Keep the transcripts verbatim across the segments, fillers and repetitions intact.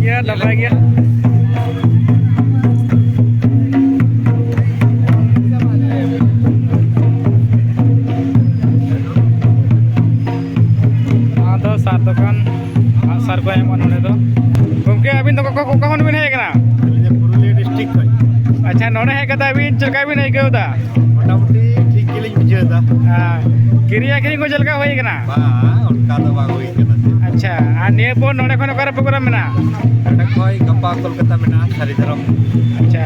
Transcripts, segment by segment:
ᱜᱮᱭᱟ, ᱱᱟᱯᱟᱭ ᱜᱮᱭᱟ᱾ ᱱᱚᱣᱟ ᱫᱚ ᱥᱟᱨ ᱫᱚᱠᱟᱱ, ᱟᱜᱼᱥᱟᱨ ᱠᱚ ᱮᱢᱚᱜᱼᱟ ᱱᱚᱰᱮ ᱫᱚ᱾ ᱜᱚᱢᱠᱮ, ᱟᱹᱵᱤᱱ ᱫᱚ ᱚᱠᱟ, ᱚᱠᱟ ᱠᱷᱚᱱ ᱵᱤᱱ ᱦᱮᱡ ᱟᱠᱟᱱᱟ? ᱟᱹᱞᱤᱧ ᱫᱚ ᱯᱩᱨᱩᱞᱤᱭᱟᱹ ᱰᱤᱥᱴᱨᱤᱠᱴ ᱠᱷᱚᱱ᱾ ᱟᱪᱪᱷᱟ, ᱱᱚᱰᱮ ᱦᱮᱡ ᱠᱟᱛᱮ ᱟᱹᱵᱤᱱ ᱪᱮᱫ ᱞᱮᱠᱟ ᱵᱤᱱ ᱟᱹᱭᱠᱟᱹᱣ ᱮᱫᱟ? ᱢᱚᱴᱟᱢᱩᱴᱤ ᱴᱷᱤᱠ ᱜᱮᱞᱤᱧ ᱵᱩᱡᱷᱟᱹᱣ ᱮᱫᱟ᱾ ᱟᱨ ᱠᱤᱨᱤᱧ ᱟᱹᱠᱷᱨᱤᱧ ᱠᱚ ᱪᱮᱫ ᱞᱮᱠᱟ ᱦᱩᱭ ᱟᱠᱟᱱᱟ? ᱵᱟᱝ, ᱚᱱᱠᱟ ᱫᱚ ᱵᱟᱝ ᱦᱩᱭ ᱟᱠᱟᱱᱟ ᱥᱮ᱾ ᱟᱪᱪᱷᱟ, ᱟᱨ ᱱᱤᱭᱟᱹ ᱯᱚᱨ ᱱᱚᱰᱮ ᱠᱷᱚᱱ ᱚᱠᱟᱨᱮ ᱯᱨᱳᱜᱨᱟᱢ ᱢᱮᱱᱟᱜᱼᱟ? ᱱᱚᱰᱮ ᱠᱷᱚᱱ ᱜᱟᱯᱟ ᱠᱳᱞᱠᱟᱛᱟ ᱢᱮᱱᱟᱜᱼᱟ, ᱥᱟᱹᱨᱤ ᱫᱷᱚᱨᱚᱢ᱾ ᱟᱪᱪᱷᱟ,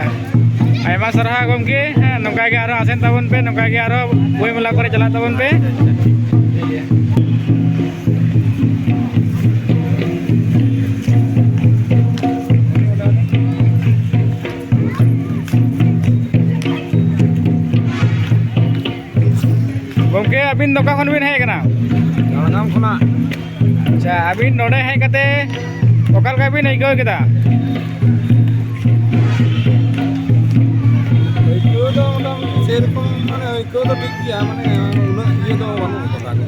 ᱟᱭᱢᱟ ᱥᱟᱨᱦᱟᱣ ᱜᱚᱢᱠᱮ᱾ ᱦᱮᱸ, ᱱᱚᱝᱠᱟ ᱜᱮ ᱟᱨᱦᱚᱸ ᱟᱥᱮᱱ ᱛᱟᱵᱚᱱ ᱯᱮ, ᱱᱚᱝᱠᱟ ᱜᱮ ᱟᱨᱦᱚᱸ ᱵᱳᱭ ᱢᱮᱞᱟ ᱠᱚᱨᱮ ᱪᱟᱞᱟᱜ ᱛᱟᱵᱚᱱ ᱯᱮ᱾ ᱟᱪᱪᱷᱟ, ᱟᱪᱪᱷᱟ, ᱴᱷᱤᱠ᱾ ᱴᱷᱤᱠ ᱜᱮᱭᱟ᱾ ᱜᱚᱢᱠᱮ, ᱟᱹᱵᱤᱱ ᱫᱚ ᱚᱠᱟ ᱠᱷᱚᱱ ᱵᱤᱱ ᱦᱮᱡ ᱟᱠᱟᱱᱟ? ᱡᱷᱟᱲᱜᱨᱟᱢ ᱠᱷᱚᱱᱟᱜ᱾ ᱟᱪᱪᱷᱟ, ᱟᱹᱵᱤᱱ ᱱᱚᱰᱮ ᱦᱮᱡ ᱠᱟᱛᱮ ᱚᱠᱟ ᱞᱮᱠᱟ ᱵᱤᱱ ᱟᱹᱭᱠᱟᱹᱣ ᱠᱮᱫᱟ? ᱟᱹᱭᱠᱟᱹᱣ ᱫᱚ ᱢᱚᱴᱟᱢᱩᱴᱤ ᱥᱮᱨᱚᱠᱚᱢ, ᱢᱟᱱᱮ, ᱟᱹᱭᱠᱟᱹᱣ ᱫᱚ ᱴᱷᱤᱠ ᱜᱮᱭᱟ, ᱢᱟᱱᱮ, ᱩᱱᱟᱹᱜ ᱤᱭᱟᱹ ᱫᱚ ᱵᱟᱹᱱᱩᱜ ᱟᱠᱟᱫᱟ᱾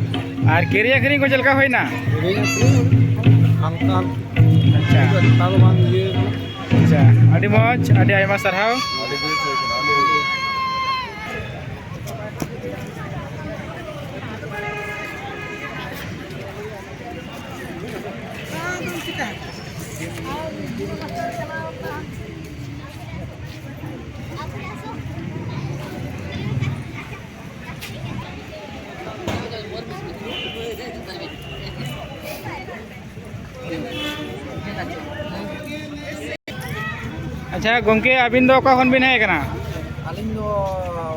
ᱟᱨ ᱠᱤᱨᱤᱧ ᱟᱹᱠᱷᱨᱤᱧ ᱠᱚ ᱪᱮᱫ ᱞᱮᱠᱟ ᱦᱩᱭᱱᱟ? ᱠᱤᱨᱤᱧ ᱟᱹᱠᱷᱨᱤᱧ ᱦᱟᱞᱠᱟ ᱦᱟᱞᱠᱟ᱾ ᱟᱪᱪᱷᱟ᱾ ᱩᱱᱟᱹᱜ ᱮᱠᱴᱟ ᱫᱚ ᱵᱟᱝ ᱤᱭᱟᱹ ᱠᱟᱱᱟ᱾ ᱟᱪᱪᱷᱟ, ᱟᱹᱰᱤ ᱢᱚᱡᱽ, ᱟᱹᱰᱤ ᱟᱭᱢᱟ ᱥᱟᱨᱦᱟᱣ᱾ ᱟᱹᱰᱤ ᱵᱮᱥ ᱦᱩᱭ ᱠᱟᱱᱟ, ᱟᱹᱰᱤ ᱵᱮᱥ᱾ ᱟᱪᱪᱷᱟ ᱜᱚᱢᱠᱮ, ᱟᱹᱵᱤᱱ ᱫᱚ ᱚᱠᱟ ᱠᱷᱚᱱ ᱵᱤᱱ ᱦᱮᱡ ᱟᱠᱟᱱᱟ? ᱟᱹᱞᱤᱧ ᱫᱚ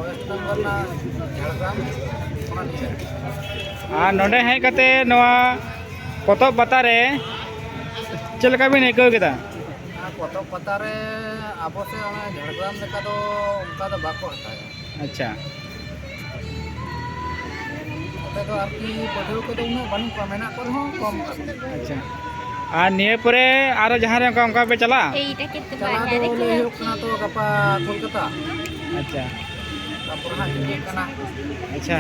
ᱳᱭᱮᱥᱴ ᱵᱮᱝᱜᱚᱞ ᱨᱮᱱᱟᱜ ᱡᱷᱟᱲᱜᱨᱟᱢ ᱠᱷᱚᱱᱟᱜ ᱞᱤᱧ ᱦᱮᱡ ᱟᱠᱟᱱᱟ᱾ ᱟᱨ ᱱᱚᱰᱮ ᱦᱮᱡ ᱠᱟᱛᱮ ᱱᱚᱣᱟ ᱯᱚᱛᱚᱵ ᱯᱟᱛᱟ ᱨᱮ ᱪᱮᱫ ᱞᱮᱠᱟ ᱵᱤᱱ ᱟᱹᱭᱠᱟᱹᱣ ᱠᱮᱫᱟ? ᱟᱨ ᱯᱚᱛᱚᱵ ᱯᱟᱛᱟ ᱨᱮ ᱟᱵᱚ ᱥᱮᱫ ᱚᱱᱟ ᱡᱷᱟᱲᱜᱨᱟᱢ ᱞᱮᱠᱟ ᱫᱚ ᱚᱱᱠᱟ ᱫᱚ ᱵᱟᱠᱚ ᱦᱟᱛᱟᱣᱟ᱾ ᱟᱪᱪᱷᱟ᱾ ᱱᱚᱛᱮ ᱫᱚ ᱟᱨᱠᱤ ᱯᱟᱹᱴᱷᱩᱣᱟᱹ ᱠᱚᱫᱚ ᱩᱱᱟᱹᱜ ᱵᱟᱹᱱᱩᱜ ᱠᱚᱣᱟ, ᱢᱮᱱᱟᱜ ᱠᱚ ᱨᱮᱦᱚᱸ ᱠᱚᱢ ᱟᱨᱠᱤ᱾ ᱟᱪᱪᱷᱟ, ᱟᱨ ᱱᱤᱭᱟᱹ ᱯᱚᱨᱮ ᱟᱨᱚ ᱡᱟᱦᱟᱸ ᱨᱮ ᱚᱱᱠᱟ, ᱚᱱᱠᱟ ᱯᱮ ᱪᱟᱞᱟᱜᱼᱟ? ᱪᱟᱞᱟᱣ ᱫᱚ ᱞᱟᱹᱭ ᱦᱩᱭᱩᱜ ᱠᱟᱱᱟ ᱛᱚ ᱜᱟᱯᱟ ᱠᱳᱞᱠᱟᱛᱟ᱾ ᱟᱪᱪᱷᱟ᱾ ᱛᱟᱨᱯᱚᱨ ᱦᱟᱸᱜ ᱪᱤᱠᱟᱹᱜ ᱠᱟᱱᱟ᱾ ᱟᱪᱪᱷᱟ,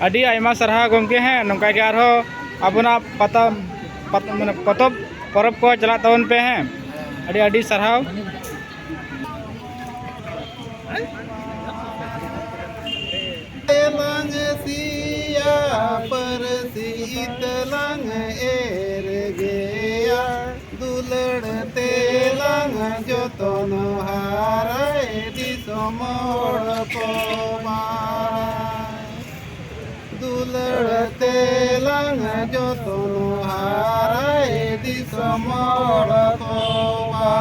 ᱟᱹᱰᱤ ᱟᱭᱢᱟ ᱥᱟᱨᱦᱟᱣ ᱜᱚᱢᱠᱮ᱾ ᱦᱮᱸ, ᱱᱚᱝᱠᱟ ᱜᱮ ᱟᱨᱦᱚᱸ ᱟᱵᱚᱱᱟᱜ ᱯᱟᱛᱟ, ᱯᱟᱛ-, ᱢᱟᱱᱮ ᱯᱚᱛᱚᱵ ᱯᱚᱨᱚᱵᱽ ᱠᱚ ᱪᱟᱞᱟᱜ ᱛᱟᱵᱚᱱ ᱯᱮ, ᱦᱮᱸ᱾ ᱟᱹᱰᱤ ᱟᱹᱰᱤ ᱥᱟᱨᱦᱟᱣ᱾ ᱞᱟᱝ ᱥᱤᱭᱟ ᱯᱟᱹᱨᱥᱤ ᱤᱛᱟᱹ ᱞᱟᱝ ᱮᱨ ᱜᱮᱭᱟ, ᱫᱩᱞᱟᱹᱲ ᱛᱮᱞᱟᱝ ᱡᱚᱛᱚᱱ ᱦᱟᱨᱟᱭ ᱫᱤᱥᱚᱢ ᱦᱚᱲ ᱠᱚᱢᱟ᱾ ᱫᱩᱞᱟᱹᱲ ᱛᱮᱞᱟᱝ ᱡᱚᱛᱚᱱ ᱦᱟᱨᱟᱭ ᱫᱤᱥᱚᱢ ᱦᱚᱲ ᱠᱚᱢᱟ᱾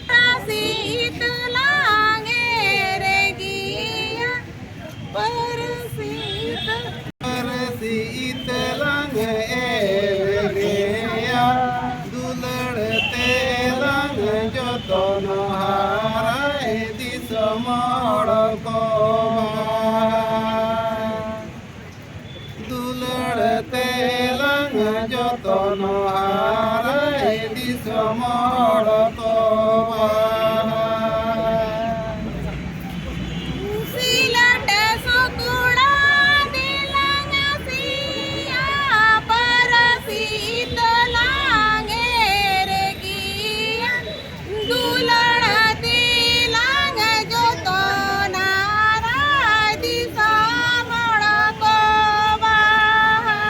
ᱯᱟᱹᱨᱥᱤ ᱤᱛᱟᱹ ᱞᱟᱝ ᱮᱨ ᱜᱮᱭᱟ, ᱯᱟᱹᱨᱥᱤ ᱤᱛᱟᱹ᱾ ᱯᱟᱹᱨᱥᱤ ᱤᱛᱟᱹ ᱞᱟᱝ ᱮᱨ ᱜᱮᱭᱟ, ᱫᱩᱞᱟᱹᱲ ᱛᱮᱞᱟᱝ ᱡᱚᱛᱚᱱ ᱦᱟᱨᱟᱭ ᱫᱤᱥᱚᱢ ᱦᱚᱲ ᱠᱚᱢᱟ᱾ ᱫᱩᱞᱟᱹᱲ ᱛᱮᱞᱟᱝ ᱡᱚᱛᱚᱱ ᱦᱟᱨᱟᱭ ᱫᱤᱥᱚᱢ ᱦᱚᱲ ᱠᱚᱢᱟ᱾ ᱥᱤᱞᱟᱹᱴ ᱥᱩᱠᱲᱟ ᱫᱮᱞᱟᱝ ᱥᱤᱭᱟ, ᱯᱟᱹᱨᱥᱤ ᱤᱛᱟᱹ ᱞᱟᱝ ᱮᱨ ᱜᱮᱭᱟ᱾ ᱫᱩᱞᱟᱹᱲ ᱛᱮᱞᱟᱝ ᱡᱚᱛᱚᱱᱟ ᱨᱟᱭ ᱫᱤᱥᱚᱢ ᱦᱚᱲ ᱠᱚ ᱵᱟᱦᱟ᱾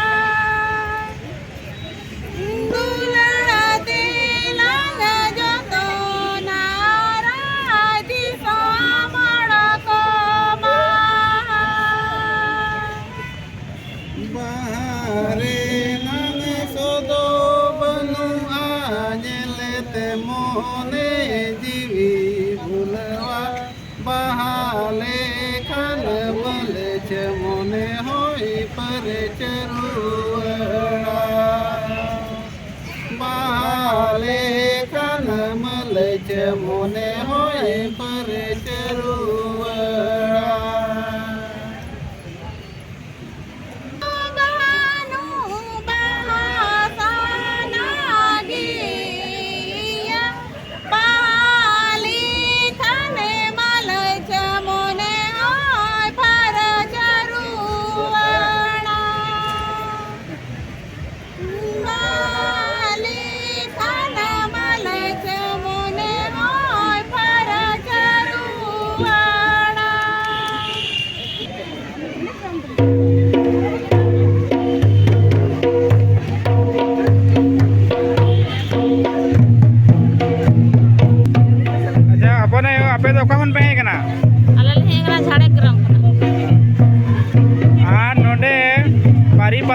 ᱫᱩᱞᱟᱹᱲ ᱛᱮᱞᱟᱝ ᱡᱚᱛᱚᱱᱟ ᱨᱟᱭ ᱫᱤᱥᱚᱢ ᱦᱚᱲ ᱠᱚ ᱵᱟᱦᱟ᱾ ᱵᱟᱦᱟ ᱨᱮᱱᱟᱝ ᱥᱚ ᱫᱚ ᱵᱟᱹᱱᱩᱜᱼᱟ, ᱧᱮᱞᱛᱮ ᱢᱚᱱᱮ ᱡᱤᱣᱤ ᱵᱷᱩᱞᱟᱹᱣᱟ᱾ ᱵᱟᱦᱟ ᱞᱮᱠᱷᱟᱱ ᱢᱟᱹᱞᱪᱷᱟᱹ ᱢᱚᱱᱮ ᱦᱚᱸᱭ ᱯᱟᱹᱨᱪᱷᱟᱹ ᱨᱩᱣᱟᱹᱲᱟ᱾ ᱵᱟᱦᱟ ᱞᱮᱠᱷᱟᱱ ᱢᱟᱹᱞᱪᱷᱟᱹ ᱢᱚᱱᱮ ᱦᱚᱸᱭ ᱯᱟᱹᱨᱪᱷᱟᱹ ᱨᱩᱣᱟᱹᱲᱟ᱾ ᱵᱟᱦᱟ ᱥᱟᱱᱟ ᱜᱮᱭᱟ, ᱵᱟᱦᱟ ᱞᱮᱠᱷᱟᱱ ᱢᱟᱹᱞᱪᱷᱟᱹ ᱢᱚᱱᱮ ᱦᱚᱸᱭ ᱯᱟᱹᱨᱪᱷᱟᱹ ᱨᱩᱣᱟᱹᱲᱟ᱾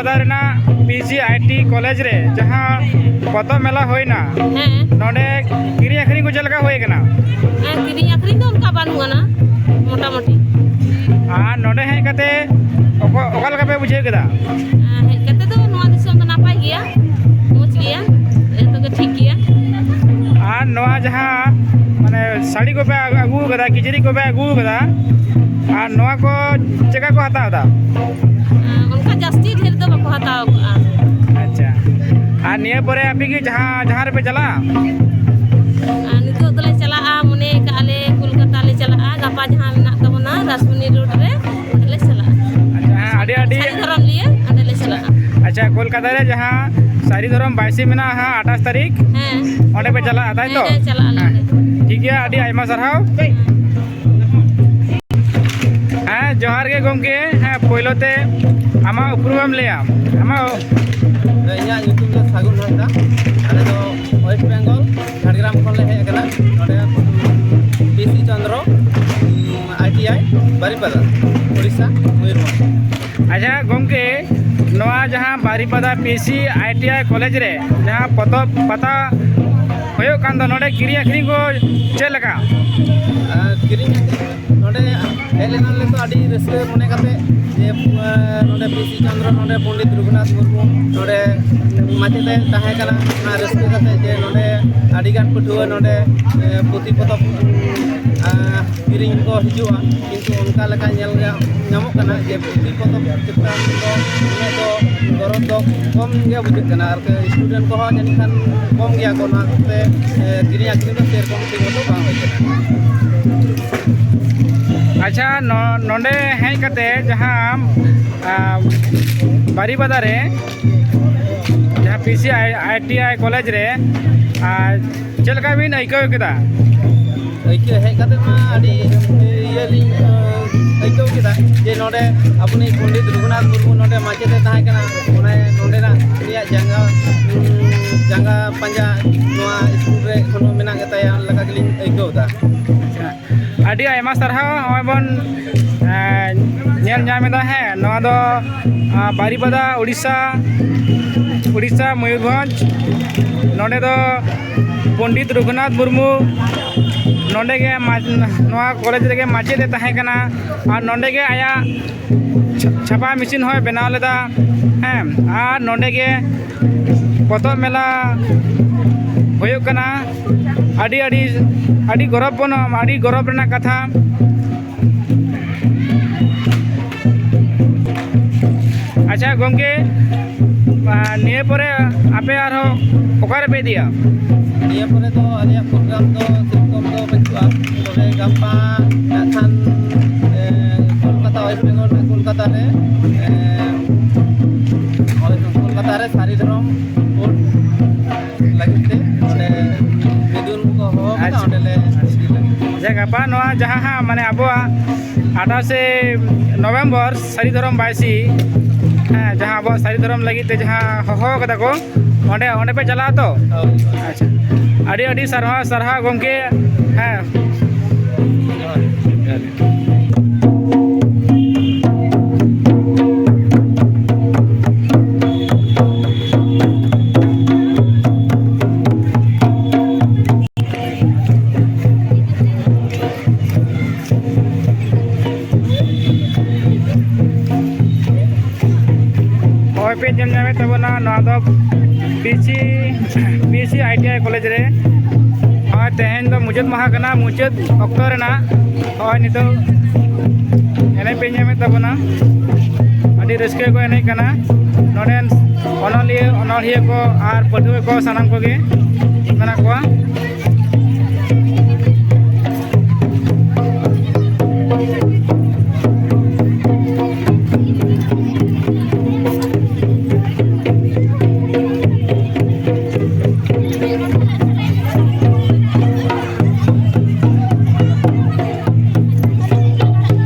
ᱵᱟᱨᱤᱯᱟᱫᱟ ᱨᱮᱱᱟᱜ P G I T college ᱨᱮ ᱡᱟᱦᱟᱸ ᱯᱚᱛᱚᱵ ᱢᱮᱞᱟ ᱦᱩᱭᱱᱟ, ᱦᱮᱸ᱾ ᱱᱚᱰᱮ ᱠᱤᱨᱤᱧ ᱟᱹᱠᱷᱨᱤᱧ ᱠᱚ ᱪᱮᱫ ᱞᱮᱠᱟ ᱦᱩᱭ ᱟᱠᱟᱱᱟ? ᱦᱮᱸ, ᱠᱤᱨᱤᱧ ᱟᱹᱠᱷᱨᱤᱧ ᱫᱚ ᱚᱱᱠᱟ ᱵᱟᱹᱱᱩᱜ ᱟᱱᱟ, ᱢᱚᱴᱟᱢᱩᱴᱤ᱾ ᱟᱨ ᱱᱚᱰᱮ ᱦᱮᱡ ᱠᱟᱛᱮ ᱚᱠᱟ, ᱚᱠᱟ ᱞᱮᱠᱟ ᱯᱮ ᱵᱩᱡᱷᱟᱹᱣ ᱠᱮᱫᱟ? ᱟᱨ ᱦᱮᱡ ᱠᱟᱛᱮ ᱫᱚ ᱱᱚᱣᱟ ᱫᱤᱥᱚᱢ ᱫᱚ ᱱᱟᱯᱟᱭ ᱜᱮᱭᱟ, ᱢᱚᱡᱽ ᱜᱮᱭᱟ, ᱡᱚᱛᱚ ᱜᱮ ᱴᱷᱤᱠ ᱜᱮᱭᱟ᱾ ᱟᱨ ᱱᱚᱣᱟ ᱡᱟᱦᱟᱸ ᱢᱟᱱᱮ ᱥᱟᱹᱲᱤ ᱠᱚᱯᱮ ᱟᱹᱜᱩ ᱟᱠᱟᱫᱟ, ᱠᱤᱪᱨᱤᱡ ᱠᱚᱯᱮ ᱟᱹᱜᱩ ᱟᱠᱟᱫᱟ, ᱟᱨ ᱱᱚᱣᱟ ᱠᱚ ᱪᱮᱠᱟ ᱠᱚ ᱦᱟᱛᱟᱣ ᱮᱫᱟ? ᱟᱨ ᱚᱱᱠᱟ ᱡᱟᱹᱥᱛᱤ ᱰᱷᱮᱨ ᱫᱚ ᱵᱟᱠᱚ ᱦᱟᱛᱟᱣ ᱠᱟᱜᱼᱟ᱾ ᱟᱪᱪᱷᱟ, ᱟᱨ ᱱᱤᱭᱟᱹ ᱯᱚᱨᱮ ᱟᱯᱮ ᱜᱮ ᱡᱟᱦᱟᱸ, ᱡᱟᱦᱟᱸ ᱨᱮᱯᱮ ᱪᱟᱞᱟᱜᱼᱟ? ᱟᱨ ᱱᱤᱛᱚᱜ ᱫᱚᱞᱮ ᱪᱟᱞᱟᱜᱼᱟ, ᱢᱚᱱᱮ ᱠᱟᱜᱼᱟ ᱞᱮ ᱠᱳᱞᱠᱟᱛᱟ ᱞᱮ ᱪᱟᱞᱟᱜᱼᱟ, ᱜᱟᱯᱟ ᱡᱟᱦᱟᱸ ᱢᱮᱱᱟᱜ ᱛᱟᱵᱚᱱᱟ ᱨᱟᱥᱢᱩᱱᱤ ᱨᱳᱰ ᱨᱮ, ᱚᱸᱰᱮ ᱞᱮ ᱪᱟᱞᱟᱜᱼᱟ᱾ ᱟᱪᱪᱷᱟ, ᱦᱮᱸ, ᱟᱹᱰᱤ, ᱟᱹᱰᱤ ᱥᱟᱹᱨᱤ ᱫᱷᱚᱨᱚᱢ ᱞᱤᱭᱟᱹ ᱚᱸᱰᱮ ᱞᱮ ᱪᱟᱞᱟᱜᱼᱟ᱾ ᱟᱪᱪᱷᱟ, ᱠᱳᱞᱠᱟᱛᱟ ᱨᱮ ᱡᱟᱦᱟᱸ ᱥᱟᱹᱨᱤ ᱫᱷᱚᱨᱚᱢ ᱵᱟᱭᱥᱤ ᱢᱮᱱᱟᱜᱼᱟ ᱦᱟᱸᱜ, ᱟᱴᱷᱟᱥ ᱛᱟᱹᱨᱤᱠᱷ, ᱦᱮᱸ᱾ ᱚᱸᱰᱮ ᱯᱮ ᱪᱟᱞᱟᱜᱼᱟ, ᱛᱟᱭ ᱛᱚ? ᱦᱮᱸ, ᱦᱮᱸ, ᱪᱟᱞᱟᱜ ᱟᱞᱮ ᱦᱮᱸ, ᱚᱸᱰᱮ᱾ ᱴᱷᱤᱠ ᱜᱮᱭᱟ, ᱟᱹᱰᱤ ᱟᱭᱢᱟ ᱥᱟᱨᱦᱟᱣ᱾ ᱦᱮᱸ, ᱡᱚᱦᱟᱨ ᱜᱮ ᱜᱚᱢᱠᱮ᱾ ᱦᱮᱸ, ᱯᱳᱭᱞᱳ ᱛᱮ ᱟᱢᱟᱜ ᱩᱯᱨᱩᱢ ᱮᱢ ᱞᱟᱹᱭᱟ? ᱟᱢᱟᱜ ᱤᱧᱟᱹᱜ ᱧᱩᱛᱩᱢ ᱫᱚ ᱥᱟᱹᱜᱩᱱ ᱦᱟᱸᱥᱫᱟ᱾ ᱟᱞᱮ ᱫᱚ ᱳᱭᱮᱥᱴ ᱵᱮᱝᱜᱚᱞ, ᱡᱷᱟᱲᱜᱨᱟᱢ ᱠᱷᱚᱱ ᱞᱮ ᱦᱮᱡ ᱟᱠᱟᱱᱟ ᱱᱚᱰᱮ ᱯᱤ ᱥᱤ ᱪᱚᱱᱫᱨᱚ, ᱩᱸ, I T I, Baripada, Orissa, Mayurbhanj. ᱟᱪᱪᱷᱟ ᱜᱚᱢᱠᱮ, ᱱᱚᱣᱟ ᱡᱟᱦᱟᱸ Baripada P C I T I college ᱨᱮ ᱡᱟᱦᱟᱸ ᱯᱚᱛᱚᱵ ᱯᱟᱛᱟ ᱦᱩᱭᱩᱜ ᱠᱟᱱ ᱫᱚ, ᱱᱚᱰᱮ ᱠᱤᱨᱤᱧ ᱟᱹᱠᱷᱨᱤᱧ ᱠᱚ ᱪᱮᱫ ᱞᱮᱠᱟ? ᱟᱨ ᱠᱤᱨᱤᱧ ᱟᱹᱠᱷᱨᱤᱧ ᱱᱚᱰᱮ ᱦᱮᱡ ᱞᱮᱱᱟ ᱞᱮ ᱛᱚ ᱟᱹᱰᱤ ᱨᱟᱹᱥᱠᱟᱹ ᱢᱚᱱᱮ ᱠᱟᱛᱮ ᱡᱮ, ᱮᱸ, ᱱᱚᱰᱮ ᱯᱤ ᱥᱤ ᱪᱚᱱᱫᱨᱚ, ᱱᱚᱰᱮ ᱯᱚᱱᱰᱤᱛ ᱨᱚᱜᱷᱩᱱᱟᱛᱷ ᱢᱩᱨᱢᱩ ᱱᱚᱰᱮ ᱢᱟᱪᱮᱛ ᱮ ᱛᱟᱦᱮᱸ ᱠᱟᱱᱟ᱾ ᱚᱱᱟ ᱨᱟᱹᱥᱠᱟᱹ ᱠᱟᱛᱮ ᱡᱮ ᱱᱚᱰᱮ ᱟᱹᱰᱤᱜᱟᱱ ᱯᱟᱹᱴᱷᱩᱣᱟᱹ ᱱᱚᱰᱮ, ᱮᱸ, ᱯᱩᱛᱷᱤ ᱯᱚᱛᱚᱵ, ᱟᱸ, ᱠᱤᱨᱤᱧ ᱠᱚ ᱦᱤᱡᱩᱜᱼᱟ, ᱠᱤᱱᱛᱩ ᱚᱱᱠᱟ ᱞᱮᱠᱟ ᱧᱮᱞ ᱧᱟ-, ᱧᱟᱢᱚᱜ ᱠᱟᱱᱟ ᱡᱮ ᱯᱩᱛᱷᱤ ᱯᱚᱛᱚᱵ ᱪᱮᱛᱟᱱ ᱫᱚ ᱩᱱᱟᱹᱜ ᱫᱚ ᱫᱚᱨᱚᱫ ᱫᱚ ᱠᱚᱢ ᱜᱮ ᱵᱩᱡᱷᱟᱹᱜ ᱠᱟᱱᱟ, ᱟᱨ student ᱠᱚᱦᱚᱸ ᱡᱟᱹᱱᱤᱡ ᱠᱷᱟᱱ ᱠᱚᱢ ᱜᱮᱭᱟ ᱠᱚ, ᱚᱱᱟᱛᱮ, ᱮ, ᱠᱤᱨᱤᱧ ᱟᱹᱠᱷᱨᱤᱧ ᱫᱚ ᱥᱮᱨᱚᱠᱚᱢ ᱴᱷᱤᱠ ᱢᱚᱛᱚ ᱵᱟᱝ ᱦᱩᱭ ᱠᱟᱱᱟ᱾ ᱟᱪᱪᱷᱟ, ᱱᱚ-, ᱱᱚᱰᱮ ᱦᱮᱡ ᱠᱟᱛᱮ ᱡᱟᱦᱟᱸ, ᱟ, ᱵᱟᱨᱤᱯᱟᱫᱟ ᱨᱮ ᱡᱟᱦᱟᱸ P C I, I T I college ᱨᱮ, ᱟᱨ ᱪᱮᱫ ᱞᱮᱠᱟ ᱵᱤᱱ ᱟᱹᱭᱠᱟᱹᱣ ᱠᱮᱫᱟ? ᱟᱹᱭᱠᱟᱹᱣ ᱦᱮᱡ ᱠᱟᱛᱮ ᱢᱟ ᱟᱹᱰᱤ ᱤᱭᱟᱹ ᱞᱤᱧ, ᱟᱹ, ᱟᱹᱭᱠᱟᱹᱣ ᱠᱮᱫᱟ ᱡᱮ ᱱᱚᱰᱮ ᱟᱵᱚᱱᱤᱡ ᱯᱚᱱᱰᱤᱛ ᱨᱚᱜᱷᱩᱱᱟᱛᱷ ᱢᱩᱨᱢᱩ ᱱᱚᱰᱮ ᱢᱟᱪᱮᱛ ᱮ ᱛᱟᱦᱮᱸ ᱠᱟᱱᱟ, ᱚᱱᱟ, ᱱᱚᱰᱮᱱᱟᱜ ᱩᱱᱤᱭᱟᱜ ᱡᱟᱸᱜᱟ, ᱩᱸ, ᱡᱟᱸᱜᱟ ᱯᱟᱸᱡᱟ ᱱᱚᱣᱟ ᱥᱠᱩᱞ ᱨᱮ ᱮᱠᱷᱚᱱᱳ ᱢᱮᱱᱟᱜ ᱜᱮᱛᱟᱭᱟ ᱞᱮᱠᱟ ᱜᱮᱞᱤᱧ ᱟᱹᱭᱠᱟᱹᱣ ᱮᱫᱟ᱾ ᱟᱹᱰᱤ ᱟᱭᱢᱟ ᱥᱟᱨᱦᱟᱣ᱾ ᱱᱚᱜᱼᱚᱭ ᱵᱚᱱ, ᱮᱸ, ᱧᱮᱞ ᱧᱟᱢ ᱮᱫᱟ, ᱦᱮᱸ, ᱱᱚᱣᱟ ᱫᱚ, ᱟ, ᱵᱟᱨᱤᱯᱟᱫᱟ, ᱩᱲᱤᱥᱥᱟ, ᱩᱲᱤᱥᱥᱟ, ᱢᱚᱭᱩᱨᱵᱷᱚᱸᱡᱽ᱾ ᱱᱚᱰᱮ ᱫᱚ ᱯᱚᱱᱰᱤᱛ ᱨᱚᱜᱷᱩᱱᱟᱛᱷ ᱢᱩᱨᱢᱩ ᱱᱚᱰᱮ ᱜᱮ ᱢᱟ-, ᱱᱚᱣᱟ ᱠᱚᱞᱮᱡᱽ ᱨᱮᱜᱮ ᱢᱟᱪᱮᱫ ᱮ ᱛᱟᱦᱮᱸ ᱠᱟᱱᱟ᱾ ᱟᱨ ᱱᱚᱰᱮ ᱜᱮ ᱟᱭᱟᱜ ᱪᱷᱟ-, ᱪᱷᱟᱯᱟ ᱢᱮᱥᱤᱱ ᱦᱚᱸᱭ ᱵᱮᱱᱟᱣ ᱞᱮᱫᱟ, ᱦᱮᱸ᱾ ᱟᱨ ᱱᱚᱰᱮ ᱜᱮ ᱯᱚᱛᱚᱵ ᱢᱮᱞᱟ ᱦᱩᱭᱩᱜ ᱠᱟᱱᱟ᱾ ᱟᱹᱰᱤ, ᱟᱹᱰᱤ, ᱟᱹᱰᱤ ᱜᱚᱨᱚᱵᱽ ᱵᱚᱱ, ᱟᱹᱰᱤ ᱜᱚᱨᱚᱵᱽ ᱨᱮᱱᱟᱜ ᱠᱟᱛᱷᱟ᱾ ᱟᱪᱪᱷᱟ ᱜᱚᱢᱠᱮ, ᱟᱨ ᱱᱤᱭᱟᱹ ᱯᱚᱨᱮ ᱟᱯᱮ ᱟᱨᱦᱚᱸ ᱚᱠᱟ ᱨᱮᱯᱮ ᱤᱫᱤᱭᱟ? ᱱᱤᱭᱟᱹ ᱯᱚᱨᱮ ᱫᱚ ᱟᱞᱮᱭᱟᱜ ᱯᱨᱳᱜᱨᱟᱢ ᱫᱚ ᱥᱮᱨᱚᱠᱚᱢ ᱫᱚ ᱵᱟᱹᱪᱩᱜᱼᱟ, ᱛᱚᱵᱮ ᱜᱟᱯᱟ ᱱᱟᱜ ᱠᱷᱟᱱ, ᱮ, ᱠᱳᱞᱠᱟᱛᱟ, ᱳᱭᱮᱥᱴ ᱵᱮᱝᱜᱚᱞ ᱨᱮᱱᱟᱜ ᱠᱳᱞᱠᱟᱛᱟ ᱨᱮ, ᱮ, ᱠᱳᱞᱠᱟᱛᱟ ᱨᱮ ᱥᱟᱹᱨᱤ ᱫᱷᱚᱨᱚᱢ ᱠᱳᱰ ᱞᱟᱹᱜᱤᱫ ᱛᱮ ᱚᱸᱰᱮ ᱢᱤᱫᱩᱱ ᱠᱚ ᱦᱚᱦᱚ ᱠᱟᱫᱟ, ᱟᱪᱪᱷᱟ᱾ ᱚᱸᱰᱮ ᱞᱮ ᱤᱫᱤ ᱞᱟᱹᱜᱤᱫ᱾ ᱡᱮ ᱜᱟᱯᱟ ᱱᱚᱣᱟ ᱡᱟᱦᱟᱸ ᱦᱟᱸᱜ, ᱢᱟᱱᱮ, ᱟᱵᱚᱣᱟᱜ ᱟᱴᱷᱟᱥᱮ ᱱᱚᱵᱷᱮᱢᱵᱚᱨ ᱥᱟᱹᱨᱤ ᱫᱷᱚᱨᱚᱢ ᱵᱟᱭᱥᱤ, ᱦᱮᱸ, ᱡᱟᱦᱟᱸ ᱟᱵᱚᱣᱟᱜ ᱥᱟᱹᱨᱤ ᱫᱷᱚᱨᱚᱢ ᱞᱟᱹᱜᱤᱫ ᱛᱮ ᱡᱟᱦᱟᱸ ᱦᱚᱦᱚ ᱠᱟᱫᱟ ᱠᱚ, ᱚᱸᱰᱮ, ᱚᱸᱰᱮ ᱯᱮ ᱪᱟᱞᱟᱜᱼᱟ ᱛᱚ? ᱦᱳᱭ, ᱦᱳᱭ᱾ ᱟᱪᱪᱷᱟ, ᱟᱹᱰᱤ, ᱟᱹᱰᱤ ᱥᱟᱨᱦᱟᱣ, ᱥᱟᱨᱦᱟᱣ ᱜᱚᱢᱠᱮ᱾ ᱦᱮᱸ᱾ ᱡᱚᱦᱟᱨ᱾ ᱦᱚᱸᱜᱼᱚᱭ ᱯᱮ ᱧᱮᱞ ᱧᱟᱢᱮᱫ ᱛᱟᱵᱚᱱᱟ, ᱱᱚᱣᱟ ᱫᱚ P C, P C I T I college ᱨᱮ᱾ ᱦᱚᱸᱜᱼᱚᱭ ᱛᱮᱦᱮᱧ ᱫᱚ ᱢᱩᱪᱟᱹᱫ ᱢᱟᱦᱟ ᱠᱟᱱᱟ, ᱢᱩᱪᱟᱹᱫ ᱚᱠᱛᱚ ᱨᱮᱱᱟᱜ᱾ ᱦᱚᱸᱜᱼᱚᱭ ᱱᱤᱛᱚᱜ ᱮᱱᱮᱡ ᱯᱮ ᱧᱟᱢᱮᱫ ᱛᱟᱵᱚᱱᱟ, ᱟᱹᱰᱤ ᱨᱟᱹᱥᱠᱟᱹ ᱠᱚ ᱮᱱᱮᱡ ᱠᱟᱱᱟ᱾ ᱱᱚᱰᱮᱱ ᱚᱱᱚᱞᱤᱭᱟᱹ, ᱚᱱᱚᱲᱦᱤᱭᱟᱹ ᱠᱚ ᱟᱨ ᱯᱟᱹᱴᱷᱩᱣᱟᱹ ᱠᱚ ᱥᱟᱱᱟᱢ ᱠᱚᱜᱮ ᱢᱮᱱᱟᱜ ᱠᱚᱣᱟ᱾